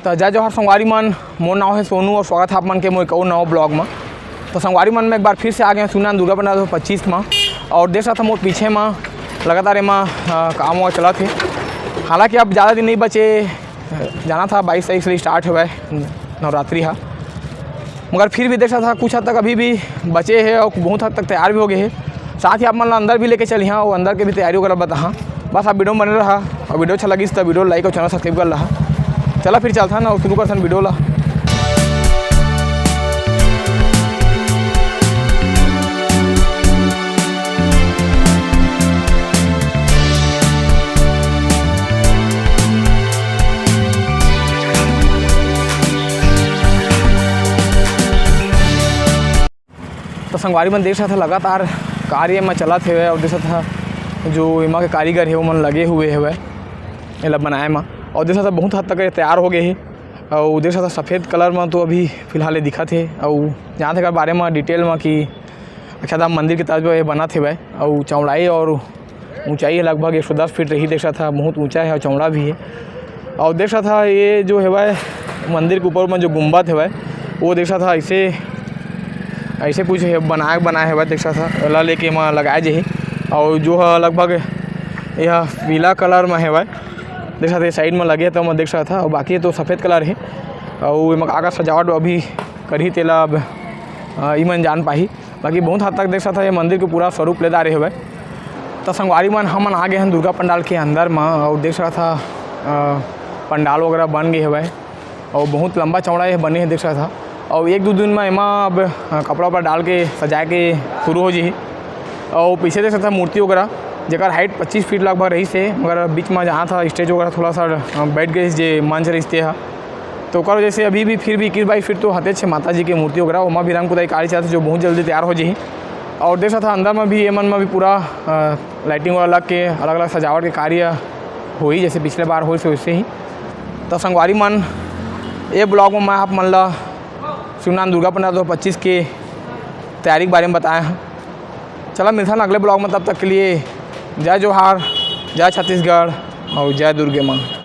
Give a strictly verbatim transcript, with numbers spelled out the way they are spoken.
त जय जोहार संगवारी मन, मोर नाव हे सोनू और स्वागत हे आप मन के मोर एक अउ नवा blog म। त संगवारी मन, मैं एक बार फिर से आ गया हूँ शिवनारायण दुर्गा पंडाल दो हज़ार पच्चीस म, और देख सकत हव मोर पीछे म लगातार एमा, अ, काम वाम चलत हे। हालांकि अब ज़्यादा दिन नहीं बचे, अ, जाना था बाईस तारीख से start होवय नवरात्रि हा, मगर फिर भी देख सकत हव कुछ हद तक अभी भी बचे हे और बहुत हद तक तैयार भी हो गए हे। साथ ही आप मन ला अंदर भी लेके चलिहां और अंदर के भी तैयारी वगैरह बताहां। बस आप video में बने रहा और video अच्छा लगिस त video like और channel subscribe कर लहा। चला फिर चलथन और शुरू करथन video ला। तो संगवारी मन देख सकत हव लगातार कार्य म चलत हेवय और देख सकत हव जो एमा के कारीगर हे ओमन लगे हुए हेवय एला बनाए म। और देख सकत हव बहुत हद तक ये तैयार हो गए हे। और देख सकत हव सफेद colour म तो अभी फिलहाल ये दिखत हे। और जानत हे एकर बारे म detail म कि अच्छा धाम मंदिर के तर्ज म ये बनत हेवय और चौड़ाई और ऊंचाई हे लगभग एक सौ दस फीट रही, देख सकत हव, बहुत ऊंचा हे और चौड़ा भी हे। और देख सकत हव, ये जो हेवय, मंदिर के ऊपर में जो गुंबद हेवय, वो देख सकत हव, ऐसे, ऐसे कुछ हे, बनाए, बनाए हेवय, देख सकत हव, एला लेके एमा लगाए जाही। और जो ह लगभग यह पीला colour में हेवय, देख सकत हव, side में लगे हे, तो मैं देख सकत हव, और बाकी तो सफेद colour हे। और एमा का का सजावट अभी करही, तेला अब, अ, इमन जान पाही। बाकी बहुत हद तक देख सकत हव, ये मंदिर के पूरा स्वरूप ले डारे हवय। त संगवारी मन, हमन आ गए हन दुर्गा पंडाल के अंदर म, अउ देख सकत हव, अ, पंडाल वगैरह बन गए हवय, अउ बहुत लंबा चौड़ा ये बने हे, देख सकत हव। अउ एक दो दिन म एमा अब, अ, कपड़ा वपड़ा डाल के सजाए के शुरू हो जही। अउ पीछे देख सकत हव मूर्ति वगैरह, जेकर height पच्चीस फीट लगभग रहिस हे, मगर बीच म जहाँ था stage वगैरह थोड़ा सा, अ, बैठ गए, जे मंच रहिस ते ह। तो ओकर वजह से अभी भी फिर भी इक्कीस बाईस फीट तो हतेच हे माता जी के मूर्ति वगैरह, ओमा भी रंग पुताई कार्य चलत हे, जो बहुत जल्दी तैयार हो जही। और देख सकत हव अंदर में भी, एमन में भी पूरा, अ, lighting वाला लग के अलग-अलग सजावट के कार्य होही, जैसे पिछले बार होइस वैसे ही। तो संगवारी मन, ये blog में मैं आप मन ला शिवनारायण दुर्गा पंडाल दो हज़ार पच्चीस के तैयारी के बारे में बताए हन। चला मिलथन अगले blog में, तब तक के लिए जय जोहार, जय छत्तीसगढ़ और जय दुर्गे माँ।